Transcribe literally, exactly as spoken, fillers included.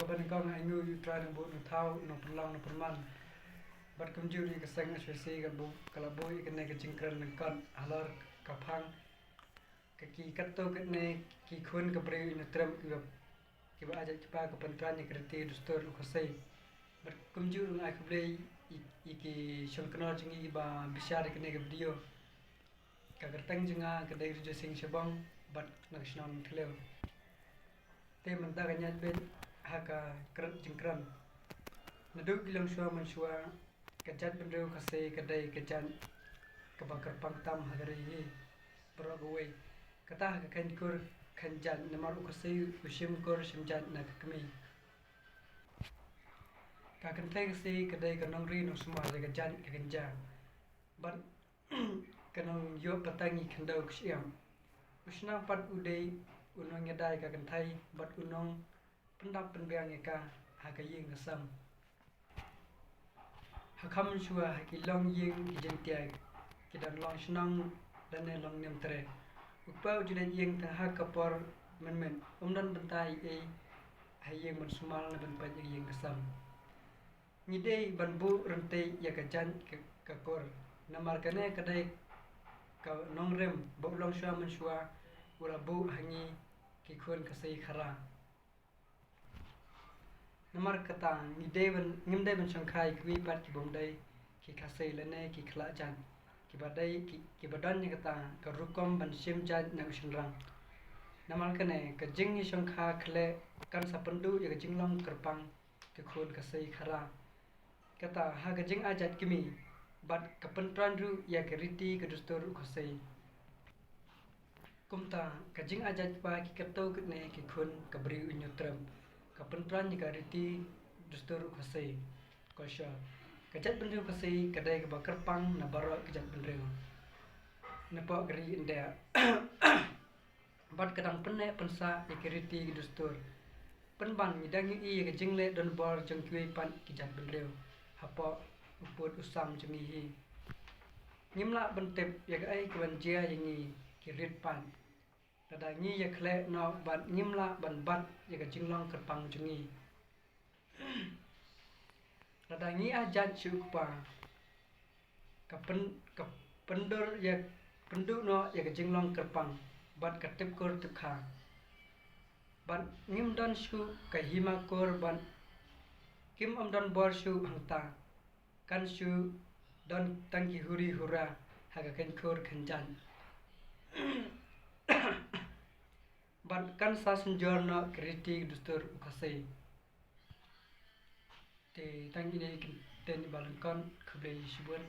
Kaba nyngkong nga ainguh ïa U Trai Nongbuh Nongthaw, Nongpynlong Nongpynman. Bad kumjuh ruh ïa ka seng H Y C kaba, ka la buh ïa kane ka jingkren lyngkot halor ka phang ka ki katto katne ki khun ka briew Hynñiewtrep kiba, kiba ai jait kpa ka pyntreikam ïa ka riti dustur u Khasi. Bad kumjuh ruh nga ai khublei ïa, ïa ki shongknor jong ngi kiba bishar ïa kane ka video. Ka kyrteng jong nga ka dei Rijo Sing Shabong bad na ka shnong Thliew. Te mynta ka ñiad beit ha ka kren jingkren. Naduh ki longshuwa manshuwa ka jaitbynriew Khasi ka dei ka jait kaba kyrpang tam ha ka ri hi baroh kawei. Kata ha ka khein kur khein jait namar u Khasi u shim kur shim jait na ka kmie. Ka kynthei Khasi ka dei ka nongri nongsumar ïa ka jait ka kynja. Bad ka nongïoh pateng ïa ki khyndew ki shyiap. U Shnang pat u dei u nongïada ïa ka kynthei bad u nongpyndap pynbiang ïa ka ha ka ïing ka sem. Ha kham mynshuwa ha ki longïing ki jingtiar ki don long shnong lane long niam tre. U kpa u ju leit ïing tang ha ka por mynmiet, um don bynta ei ei ha ïing ban sumar ne ban peit ïa ka ïing ka sem. Ngi dei ban buh ryntih ïa ka jait ka, ka kur. Namar kane ka dei ka nongrim ba u longshuwa manshuwa u la buh ha ngi ki khun Khasi Khara. Namar kata ngi dei ban, ngim dei ban shongkha ïa kiwei pat ki bym dei ki Khasi lane ki khlad jait. Kiba dei ki, kiba don ïa kata ka rukom ban shim jait na u shynrang. Namar kane ka jingïashongkha khleh kan sa pynduh ïa ka jinglong kyrpang ki khun Khasi Khara. Kata ha ka jingai jait kmie bad ka pyntrang ruh ïa ka riti ka dustur u Khasi. Kumta ka jingai jait kpa ki katto katne ki khun ka briew Hynñiewtrep ka pyntrang ïa ka riti dustur u Khasi. Culture. Ka jaitbynriew Khasi ka dei kaba kyrpang na baroh ka jaitbynriew na poh ka ri India. Bad ka dang pynneh pynsah ïa ki riti ki dustur. Pynban ngi dang ïohi ïa ka jingleh donbor jong kiwei pat ki jaitbynriew hapoh u pud u sam jong ngi hi. Ngim lah ban tip ïa kaei kaban jia ïa ngi ki rit pat. Lada ngi ïakhleh noh bad ngim lah ban bat ïa ka jinglong kyrpang jong ngi. Lada ngi ai jait sha u kpa ka pyn, ka pyndur ïa, pynduh noh ïa ka jinglong kyrpang bad ka tip kur tip kha. Bad ngim don shuh ka hima kur bad kim ym don bor shuh hangta. Kan shu don tang ki huri hura ha ka kynkhur kynjan. Bad kan sa synjor noh ki riti dustur u Khasi. Te tang ine ki kyntien iba lyngkot, khublei shibun.